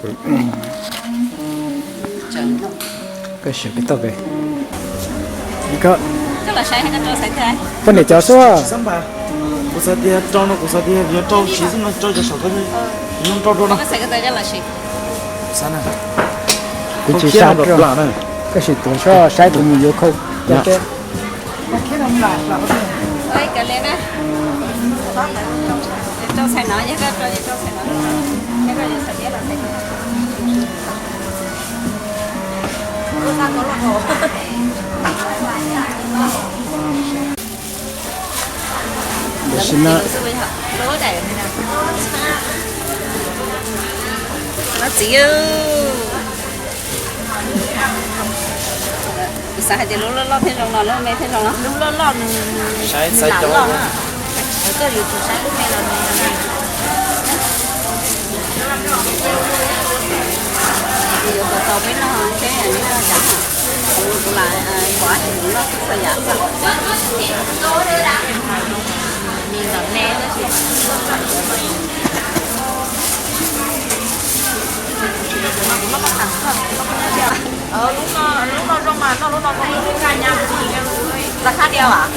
Koj sim peb toj peb. Koj, poj niam cov xwb. Kuv xav tias rau no, kuv xav tias yuav rau siv xwb no, rau cov saum ko, rau rau no. Kuv tsis sab rau. Koj sim tuav soj saib kuv mus yuav khau. Tam sim no, no txiv, kuv xav hais tias lub loj loj thiaj zoo no, lub me thiaj zoo no. Lub loj loj nws, nws lam loj na. Koj yuav tsum saib lub me los nws, kuv yuav kom tau peb noj seb nws noj cas. Kuv, kuv lam pom ab tsi kuv noj xwb txhua yam xwb. Nws lam me tab sis. Lub no, lub no zoo mas noj lub no zoo. Laj kab diav as?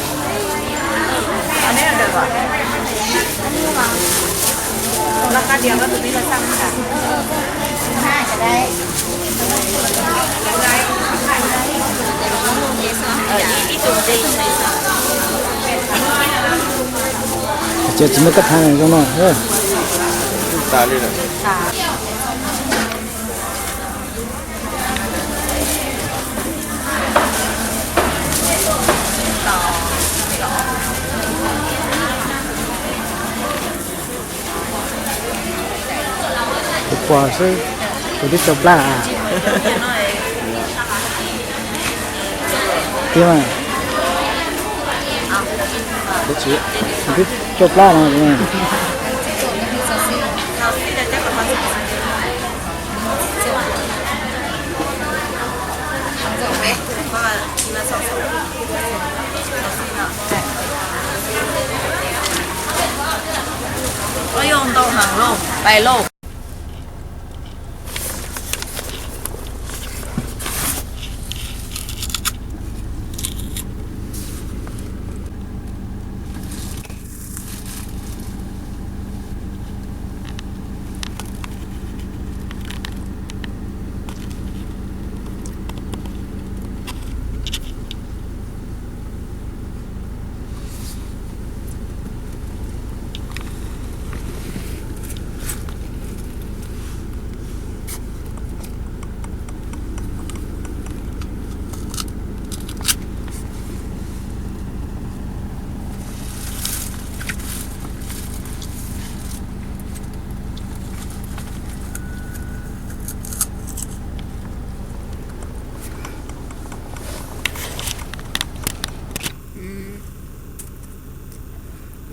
Laj kab diav koj tus tib laj xaj. Ces tsis muaj kab thas zoo no. Kuv pom xwb, kuv twb tsau plab. Tiag mas, kuv twb tsau plab no. Ua yuav ntau heev lauj, pais lauj.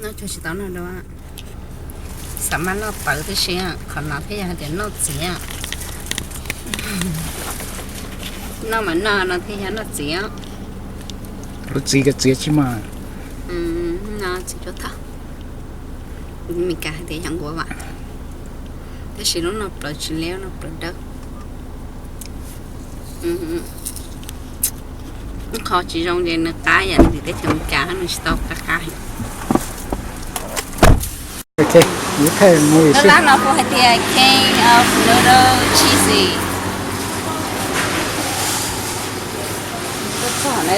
Noj tsuag tsis tau noj dua. Xav mas noj tawv tib si, qhov no thiaj yog hais tias noj txiv. Noj mas noj no thiaj yog noj txiv. Lub txiv ko txiav tsis mas. No txiv cuab thaj. Mes kas hais tias yog nquav vam, tab sis lub no plaws tsis liab, no plaws dawb. Qhov tsis zoo ces nws qab yam ntxim teb chaws Amelikas nws tsis tau qab qab. Lub lab no kuv hais tias King of Noodle Cheesy. Tuaj txog na,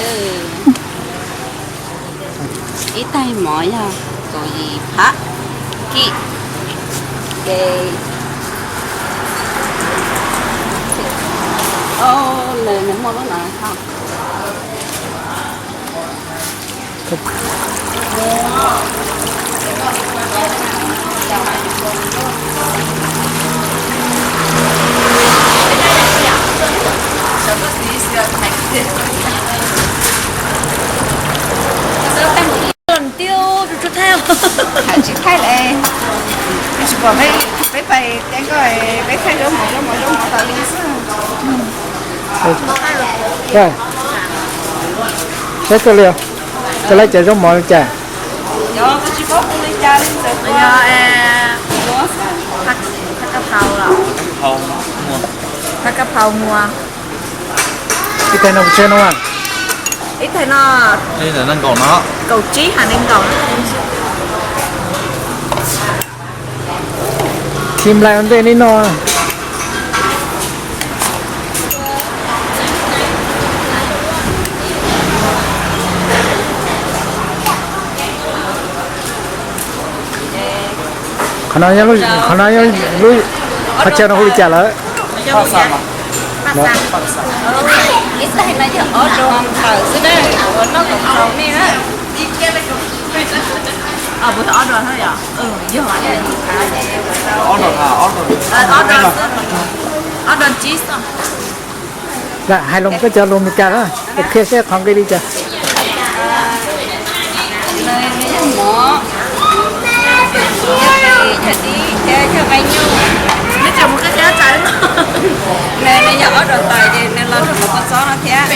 ib taig mov yog kaum yim phav kij, ces, o, nws muaj lub no hos. Ntiaj teb tsuj tsuag thaij, tsis thaij li. Tsis pom peb, peb pais teb nkoj, peb thaij zaub mov, zaub mov, zaub mov tas li xwb. Saib koj li, koj laib cov zaub mov li cas? Yog koj tsis paub hu li cas li ntawd, yog, thaj kab phau los. Pha ka phau mua. Ib thais no pes tsawg no? Ib thais no kaum tsib ha nees nkaum. Thim nplai ua ntej li no. Qhov no, qhov no, lub qhov chaw no hu li cas lawm? Lam hais lus koj cov lus Meskas na, qhia seb qhov nqi li cas. Nws yog ob daus tais ces nws los nrog kua txob no thiab.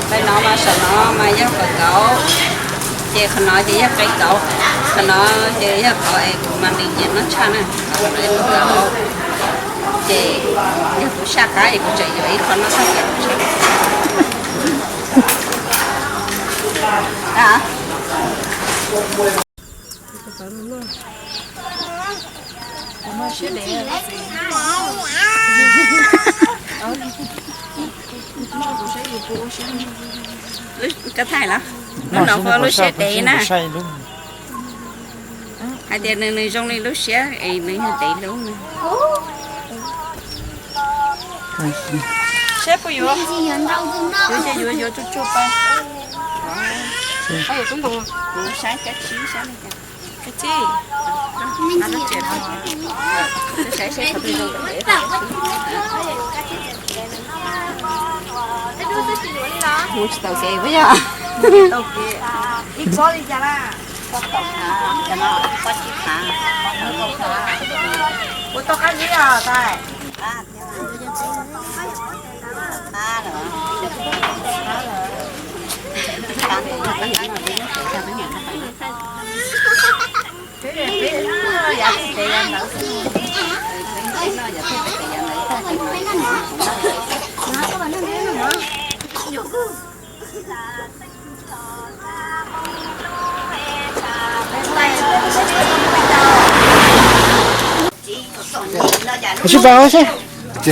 Qhov no mas saum no mas yog fawm kauv, ces qhov no ces yog qe kauv, qhov no ces yog qhov es kuv mas nqis nyiam noj tshaj na, fawm kauv. Ces yog kuv saj qab es kuv tseem yuav ib qho noj tag. Koj thaij los, lub no hu ua lub siab dev na. Hais tias nws, nws zoo li lub siab es nws yog dev lub na. Saib puas yuav, yuav ces yuav, yuav tsuag tsuag pa. Kuv saib kab tsib, saib li cas. Kab tsib. Saib seb qhov twg zoo. Mus tsis tau kev puas yog? Ib tsob li cas na? Ua tau qab zib os tais. Sib pab seb,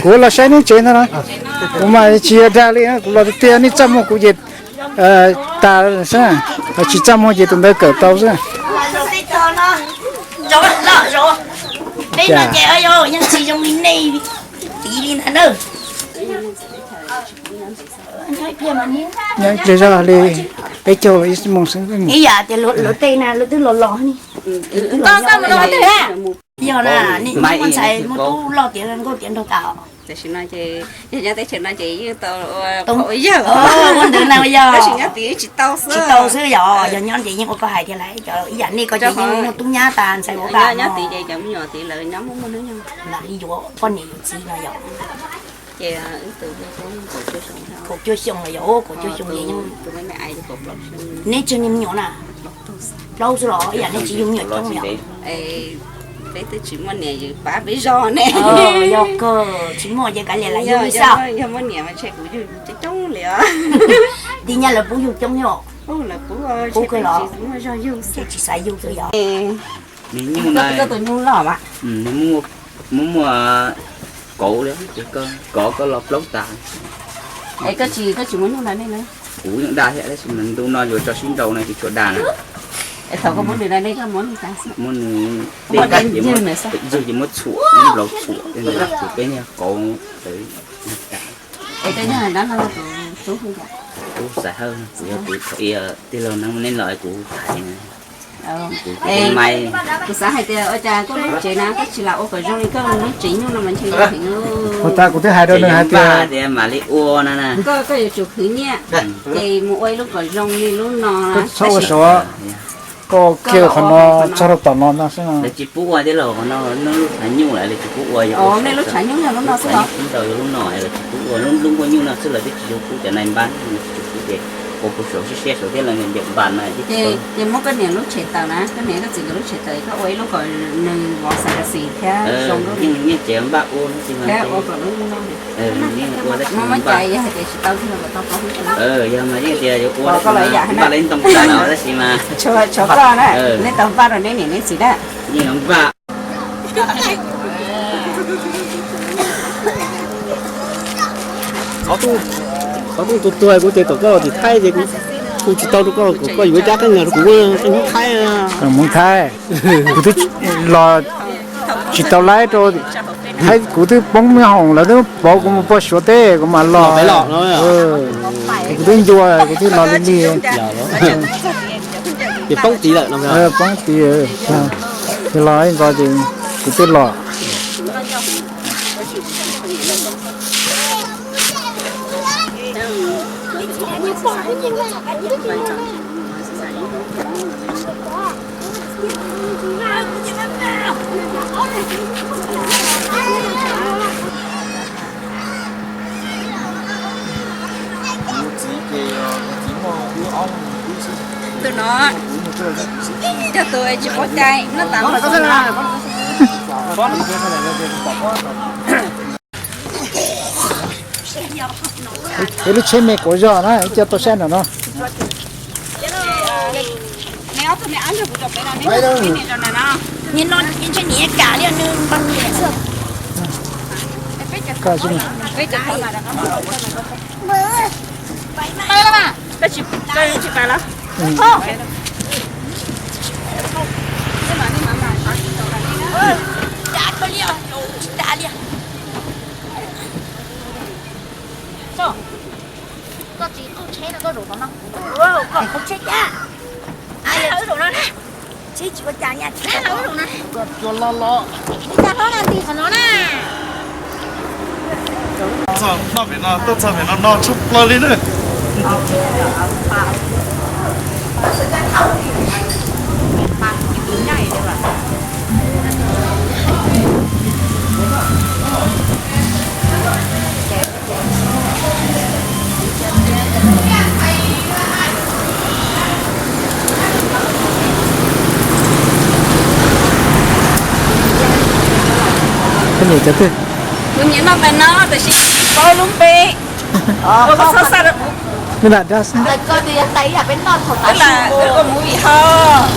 kuv los saib nej tsev ntag no. Kuv mas tsis yog dag li, kuv los tiag tiag nej txaj muag kuv ces tas xwb, tsis txaj muag ces tus ntawd kawm tau xwb. Nyob ib pliag zog li peb caug ib moos xwb. Ib yam tias luag tej na, luag twb los los ni. Yog na, nej muaj ntxhais muaj tub loj tiav nkauj tiav nraug tas. Tam sim no ces yog nyob teb chaws no ces yeej tau ua yawg, ua ntawd na, ua yog. Tab sis nyob tid tsis tau xwb, tsis tau xwb yog, yog nyob ces yeej ua koj hais tiag lawm, cov ib yam nej ko ces yeej muaj tub nyab tas ntxhais ua nyob tid ces cov me nyuam tid lawv nyob muaj muaj hnub nyoog. Lam li yuav poj niam yuav txiv no yog. Ces kaum cuaj xyoo los yog, kaum cuaj xyoo ces yeej. Neb tsawg niag me nyuam na? Plaub xwb los ib yam nej tsis yug me nyuam coob yom? Peb twb tsis muaj niam, yus pab peb zog ne. Yog kawg tsis muaj ces kav liam lam yug xwb. Yog muaj niam mas ntshe kuv yug coob coob li os. Tib nyab lawv pub yug coob yom? Pub kawg los tsis xav yug xwb yom? Nws nyuj na, koj tus nyuj loj mas. Nws muaj, muaj kauv li, kov koj los plaub tas. Es koj tsis, koj tsis muaj nyuj na nej na? Kuv yeej dag thiab tab sis mas ntu no yuav tso sib nrau no tsis tshua dag na. Es thaum koj muab nws na nej koj muab nws tas xwb. Muab nws tej kab ces muab, ywg ces muab txhuam, muab nplaus txhuam, txhuam peb niag kauv. Es koj yog dab laug tus tub hu cas? Kuv Xaiv Hawj, kuv yog tus thaum ub tij laug Neeb Neeb los kuv hais. Kuv xav hais tias ua cas koj lub tsev na koj tsis lam ua kom zoo li koj lub tsev nyuj no mas ntshe zoo heev. Ua tas kuv twb hais rau nws hais tias mam li ua no na. Koj, koj yuav tsum khwv nyiaj ces mus ua ib lub kom zoo li lub no. Koj txhob ua sav, koj kiag qhov no txog rau tom no no xwb. Lawv tsis pub ua thiab los qhov no, lub tshav nyuj lawv tsis pub ua. Nej lub tshav nyuj yog lub no xwb los? Lub no lawv tsis pub ua, lub nkuaj nyuj no xwb lawv twb tsis yog pub cov nai npab no. Ces ua kuv suav siab siab suav thiab los ncaws npas na. Ces muab koj niam lub tshem tawm na, koj niam koj txiv nkawd lub tshem tawm, koj ua ib lub kom nws vov xav kas xis thiab zoo. Yeej tseem npaj ua no, yeej ua tab sis npaj. Yog mas yeej tias yuav ua tab sis npaj li ntoo tas no tab sis mas tshuav koj na, nej tau npaj rau neb niam neb txiv na. Yeej npaj. Qhov rooj tus tuag kuv ces kom koj los tim Thaib ces kuv tsis tau rau koj kom koj yuav cab qeej los rau kuv, qeej Hmoob Thaib. Hmoob Thaib, kuv twb los tsis tau laib rau Thaib, kuv twb poob me hoom lawv twb pauv kuv mus puag Suav teb kuv mam los. Kuv twb ncua kuv twb los li li. Ces poob tid lawm no. Poob tid, ces los ib nko ces kuv twb los. Tus no yog tus tsis paub cai, noj tas. Ib lub tsheb me kauv zog na, ib co tau saib nram no. Koj tsis qhov tsheb no, koj zaum tod no. Koj zaum no na. Tsheb tsis ua cas, nyaj tsheb zaum no na. Koj cua lo lo. Li cas hlob no nti qhov no na. Noj pem no, tuaj txog pem no no tshaj plaws li na. Koj niam cov twg? Kuv niam noj tais no tab sis tsis paub lub npe. Koj txhob xav. Wb ua movie ho.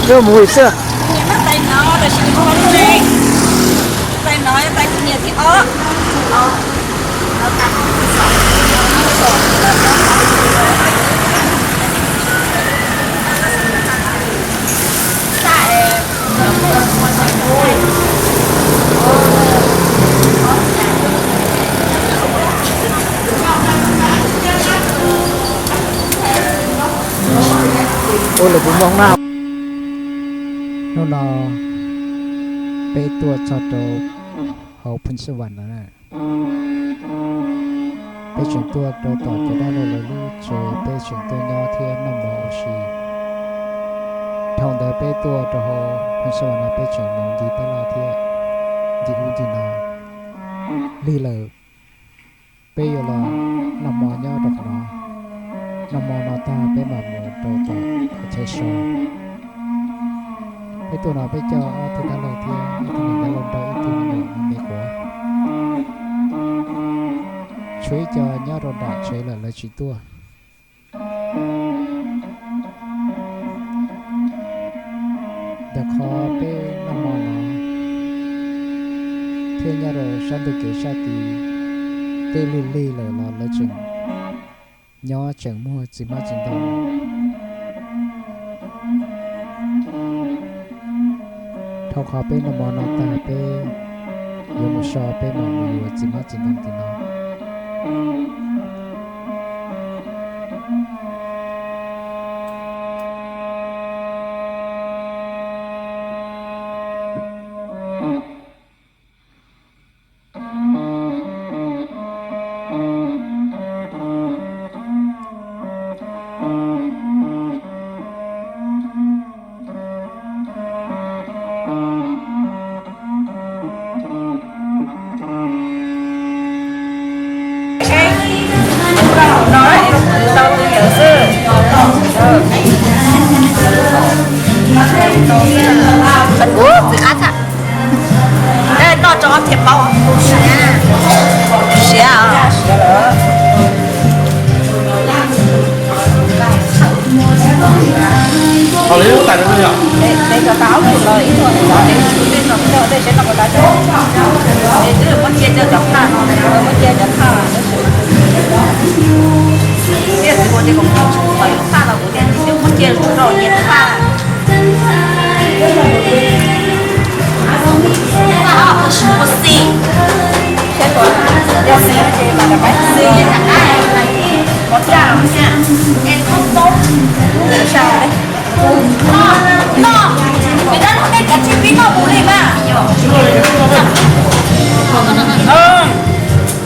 Wb ua movie xwb. Kuv niam noj tais no tab sis tsis paub lub npe. Tais no yog tais kuv niam thib ob. Ua lawv puas muaj hoob na. Hnub no peb tuaj txog rau hauv Phoos Xas Vas lawm na. Peb tseem tuaj rau tom cov dab laug lawv lub tsev, peb tseem tuaj nyob thiab noj mov ua si. Dhau ntawd peb tuaj rau hauv Phoos Xas Vas no peb tseem mus ncig tab laj thiab ncig ub ncig no. Lig lawm, peb yuav los noj mov nyob rau qhov no. Noj mov no tag peb mam mus rau tom qhov chaw so. Peb tuaj no peb coj ob tug dab laug thiab ib tug niam dab laug nrog ib tug me nyuam me me quav. Tshuav ib co nyob rau nram tsev lawm lawv tsis tuaj. Ntawm qhov peb noj mov no thiab nyob rau sab ntug kev sab tid, twb lig lig lawm los lawv tseem nyob tseem muag txiv hmab txiv ntoo. Dhau qhov peb noj mov no tag peb yuav mus so peb mam mus yuav txiv hmab txiv ntoo tim no. Ib tug tas rau yom. Tej cov tas ob tug los ib tug xav tej tug tej no tej seb no puas tas rau. Es twb muab cia cov phaj no, muab cia cov phaj. Tias txiv ua tias kom kuv tsis ua lub phaj los kuv tias tsis twb muab cia tsuas rau nyias phaj. Ua xim, yog xim ces mam rov qab xim. Qhov caj los thiab. Es koj tau. Sau li. No, no, vim rau nej kav tsij pib noj mus li mas.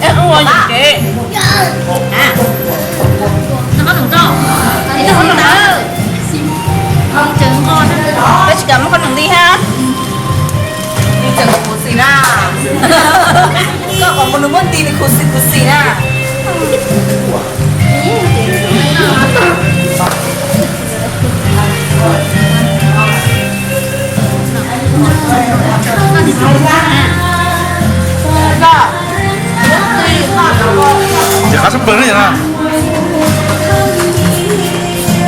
Es ua yam kev. Peb tsis kam muab qhob noom li hab. Nws tseem khuv xim na. Koj kom nws muab nti nws khuv xim khuv xim na. Ces qab sab pawg na. Qab sab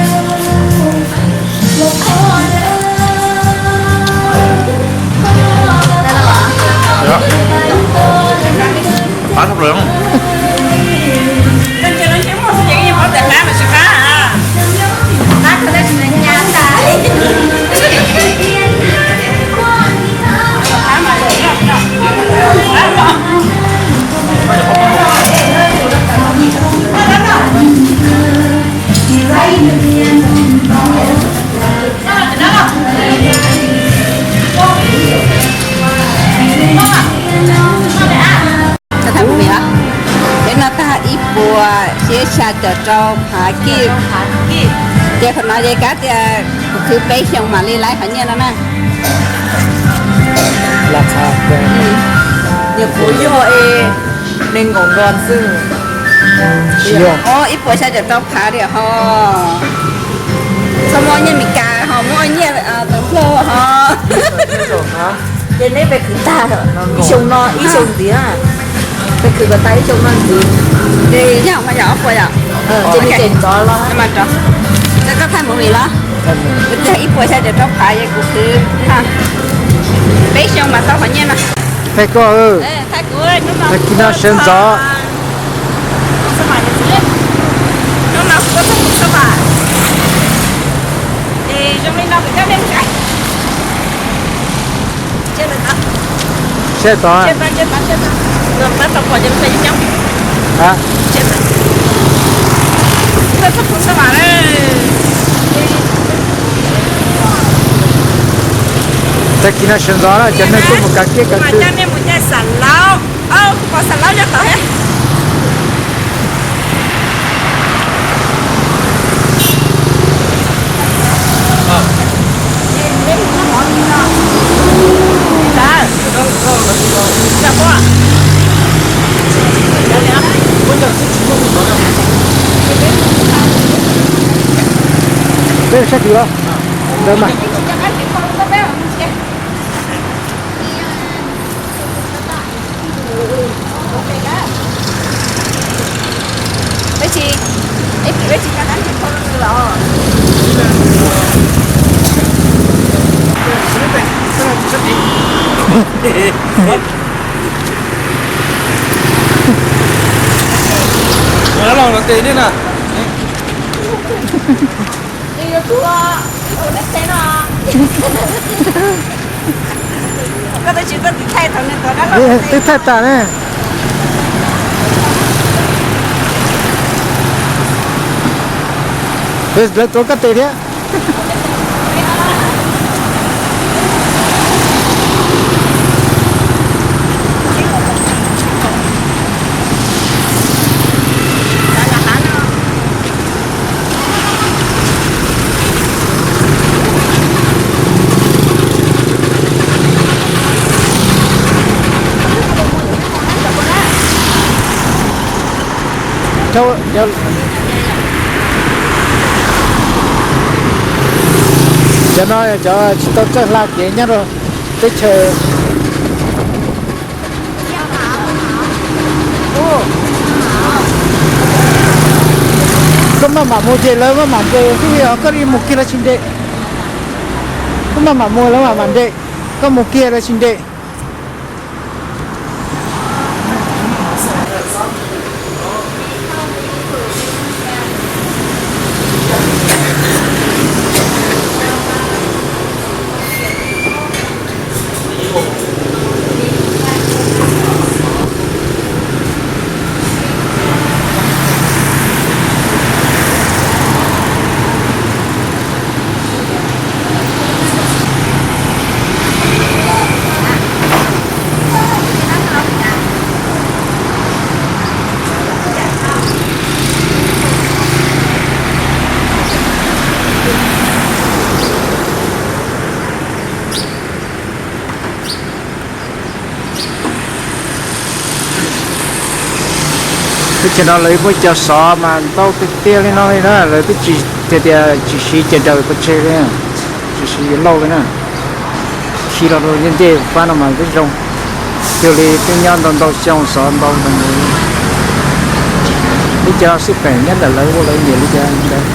plaws. Peb noj tag ib puas xya caum rau phav kib. Ces qhov no ces kav tias kuv khwv peb xyoos mam li laiv qhov nyiaj no na. Nyuam qhuav yog es nees nkaum nkaus xwb. Ib puas xya caum rau phav li ho. Txhob muab nyiaj Meskas ho muab nyiaj tus nplog ho. Ces neb pes khwv tag lawm, ib xyoo no ib xyoo ntxiv, pes khwv kom tag ib xyoo no ntxiv. Ces yog mas yog ob puas yom. Ces nws tseem ntxov los. Ces koj thaij movie los? Kuv tag ib puas xya caum rau phav es kuv khwv peb xyoo mas tau qhov nyiaj no. Thaij koj, tag kis no sawv ntxov. Seb tod. Tag kis no sawv ntxov na, cov neeg tuaj mus kav kiab kav khw. Peb sab tid los? Ntawd mas. Los los tes ne na. Twb thaij tas ne. Lawv tuav koj tes thiab. Cov no cov tsis tau txawj hla kev nyob rau teb chaws. Koj maj mam mus ces lawv maj mam nres xwb, yog koj li mus kiag lawv tsis nres. Maj mam mus lawv mam mam nres, koj mus kiag lawv tsis nres. Teb chaws no lawv muaj cov xov mas ntau tiag tiag li no li na, lawv twb tsis tias tsis siv cov daws pov tseg li, tsis siv lauj li na. Khi los rau ncej ncej pab no mas twb zoo, cuag li twb nyob ntau ntau xyoo xov ntau ntawd. Twb cov xib peem nyob ntawm lawv ua lawv nyiam li cas ntawd.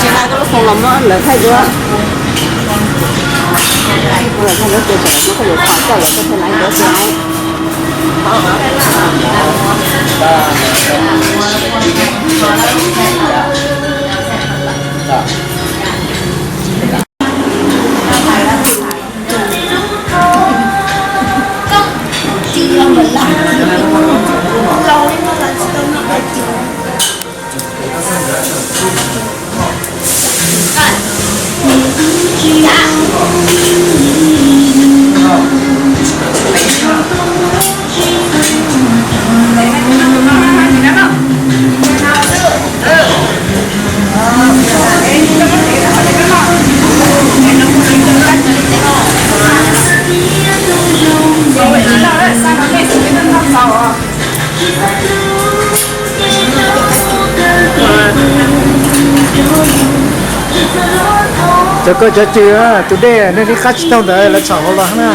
Ces hais rau lub foos los muab lawv thaij dua. Lawv thaij lub twg kom muab koj yuav tau coj lawv tuaj thiaj laiv cov tias. Cov koj cov cw, tus dej nej nij qab tsis taug ntawd lawv txhom hauv los na.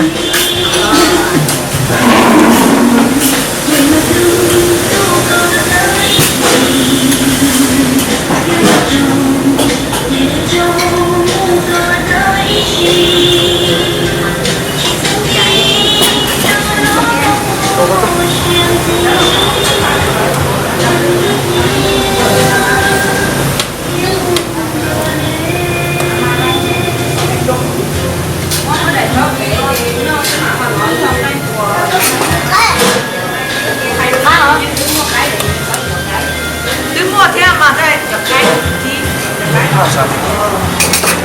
Twb muaj thiab mas, cov qaib,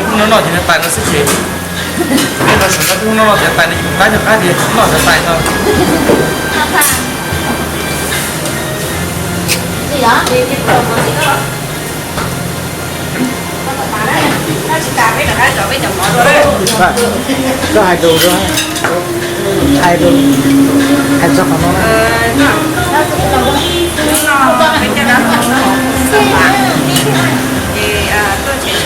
ub, no noj ces nws tais no xwb ces, no sawv no twb no no ces tais no ces mus qab cov qaib ces noj cov tais no. Koj hais lus, hais lus, hais txog qhov no na. Tsis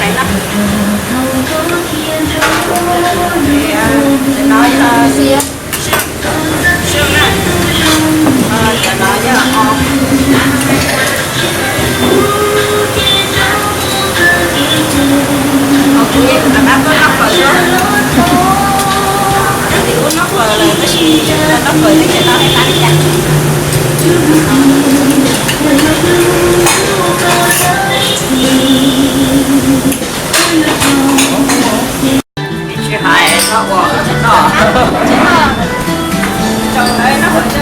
hais no ua no.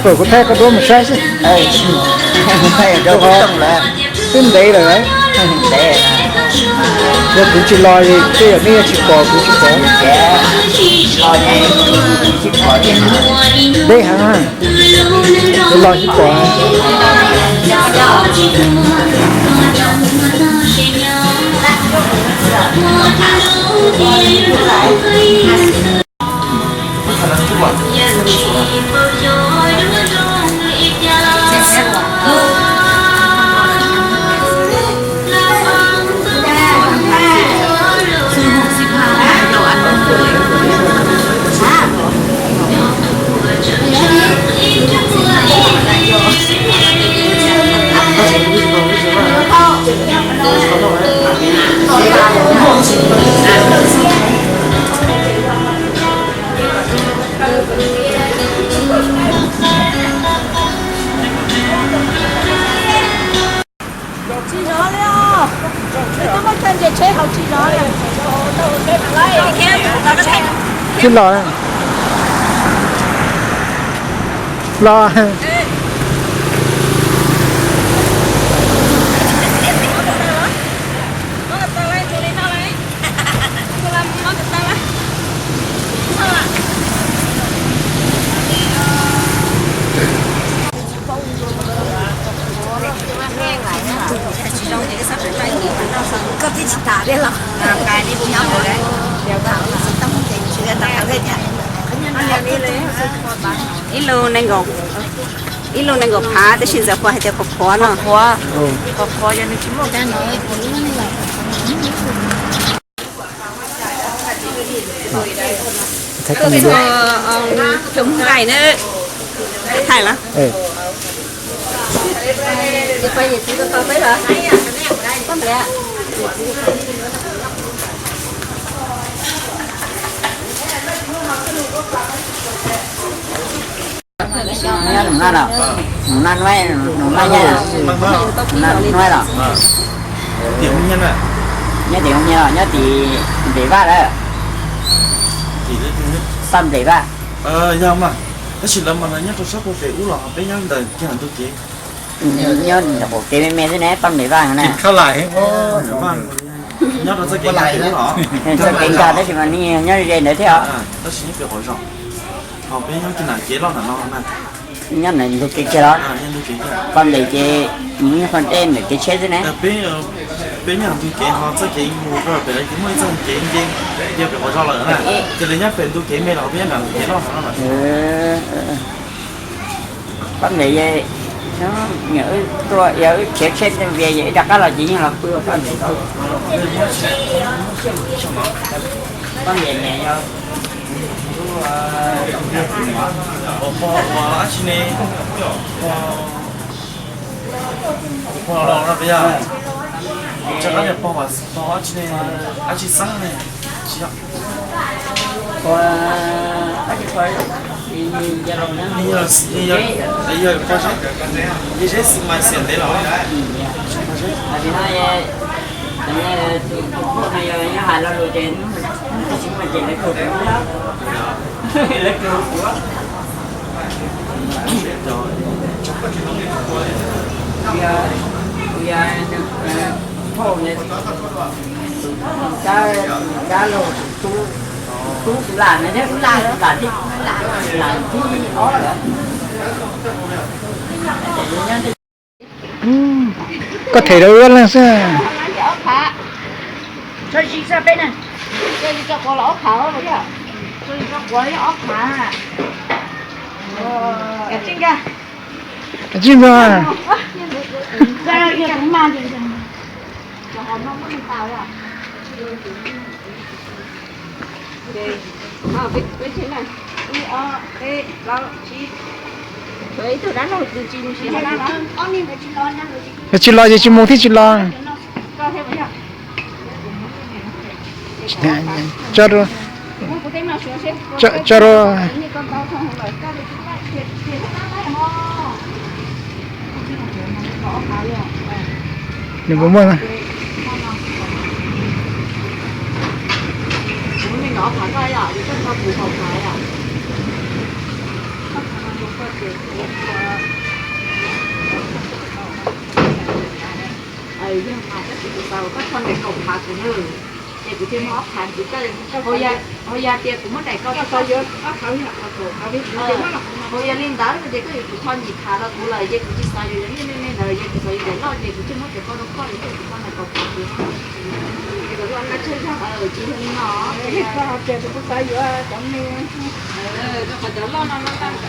Kom kuv thaij qhov duab mus saib xwb. Twb ntev lawm. Yog kuv tsis los tej zaum nej yuav tsis pom kuv tsis pom. Deb heev, kuv los tsis pom. Tsis zov li os. Twb muaj chaw ntsia tsheb hauv tsis zov li. Twb los, los. Koj twb tsis tas thiab los? Ib lub nees nkaum, ib lub nees nkaum phav, tab sis ntxawm Pov hais tias qhuav qhuav no. Qhuav, qhuav yog nws tsis muaj kab no. Cov Hmoob Nqaij na, thaij los? Nyob nus naj los? Nus naj nuaib, nus naj nyob, nus naj nuaib los? Nyob tim Hoo Nyiaj los nyob tim Nplej Vaj lawm? Paj Nplej Vaj. Yog mas, tab sis lawv mas nyob rau sab puag pem ub los peb nyob ntawm kiag ntug kev. Nyob ntawm qaum kev me me xwb ne, Paj Nplej Vaj na. Nyob rau txoj kev nkag tab sis mas nws nyob ze ntawd thiab os. Tab sis nyob pem qaum zos, ho peb nyob kiag ntawm kev loj ntawm no na. Nyob ntawm ntug kev kiag los? Paj Nplej ces mus nyob qhov deb ntawm kev tsheb xwb ne. Peb nyob ntug kev ho txoj kev mus rau pem lawv ces muaj ib txoj kev nce, nce pem qaum zos lawm na. Ces lawv nyob pem ntug kev me los peb nyob ntawm ntug kev loj no. Paj Nplej, yog wb khiav tsheb tej vias yog wb rov qab los ces yeej los pw Paj Nplej. Paj Nplej ne yog, pog ua dab tsi ne? Pog los no peb yog, rov qab pog, pog dab tsi ne? Dab tsi xeeb ne? Tsis yog. Yog pog zeb, yog zeb xwb mas xiam ntev los. Koj them rau wb leej xwb. Tsis nco. Yog tsis los ces tsis mus thiab tsis los. Tso rau, tso rau. Nws puas muaj na? Yog mas tab sis kuv xav kom koj tho ntawm kaum phav kuv na, ces kuv thiaj muaj ob phav ntxiv. Ho yog tias kuv muab daim koj, koj xav yuav ob phav, yog ob phav, ho yog li ntawd no ces koj yuav tsum tho nyuam qhuav los kuv lawm ces kuv tsis xav yuav cov me me ntawd, ces kuv xav yuav daim loj ces kuv thiaj muab cov koj rau koj, ces koj tho ntawm kaum phav kuv. Tsis yog li no, kuv xav yuav cov me, qhov cov loj no no, cov loj.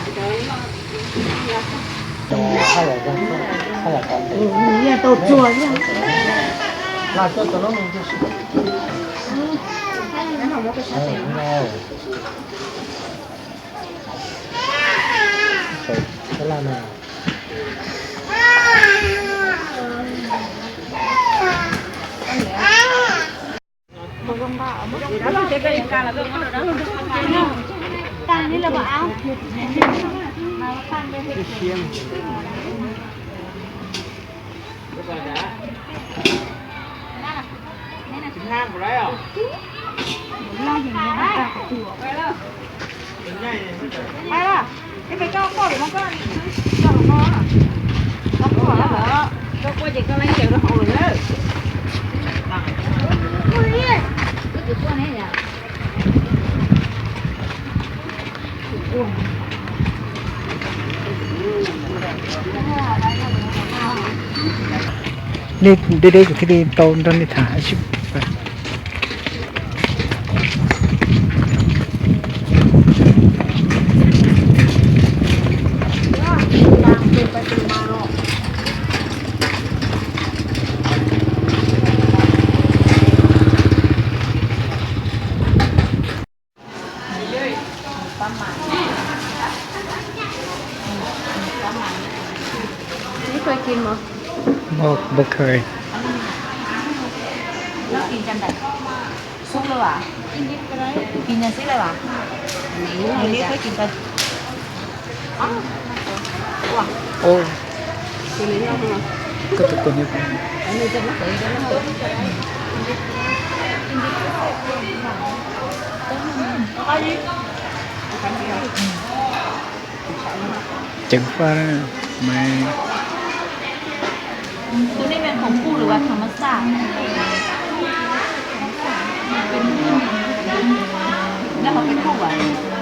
Tau txuas thiab. Nej deb deb kuv thiaj li tau nrog nej tham. Nws kis ntawm xub lawm as, kis ntawm xub lawm as, nws li kis ntawm. Koj tus tuag. Ceev faj mas. Tus nej mas khoom kuj lwm as tham mas xaj. Lawv ho peb kuj as.